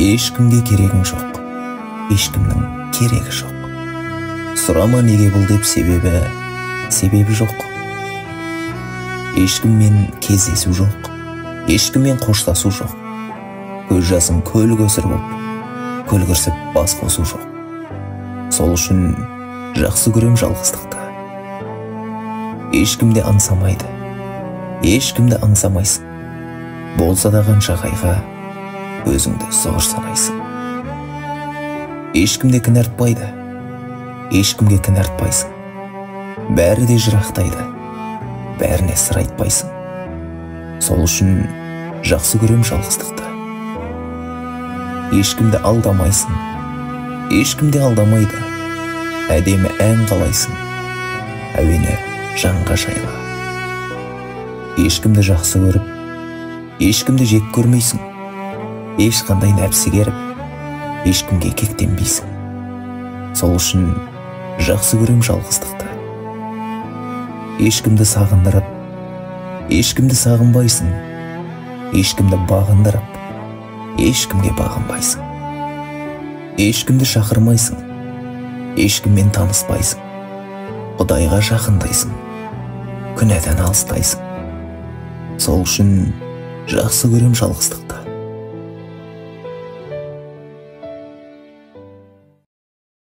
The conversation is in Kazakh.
Ешкімге керегің жоқ, ешкімнің керегі жоқ. Сұрама неге бұл деп, себебі жоқ. Ешкіммен кездесу жоқ, ешкіммен қоштасу жоқ. Көз жасың көл көсір боп, көл кірсіп бас қосу жоқ. Сол үшін жақсы көрем жалғыздықты. Ешкім де аңсамайды, ешкімді аңсамайсың. Болса да қанша қайғы, өзіңді зор санайсың. Ешкім де кінәртпайды, ешкімге кінәртпайсың. Бәрі де жырақтайды, бәріне сыр айтпайсың. Сол үшін жақсы көрем жалғыздықты. Ешкімді алдамайсың, ешкім де алдамайды. Әдемі ән қалайсың, әуені жанға жайлы. Ешкімді жақсы көріп, ешкімді жек көрмейсің. Ешқандай нәпсі керіп, ешкімге кектенбейсің. Сол үшін жақсы көрем жалғыздықты. Ешкімді сағындырып, ешкімді сағынбайсың. Ешкімді бағындырып, ешкімге бағынбайсың. Ешкімді шақырмайсың, ешкіммен таныспайсың. Құдайға жақындайсың, күнәдан алыстайсың. Сол үшін жақсы көрем жалғыздықты.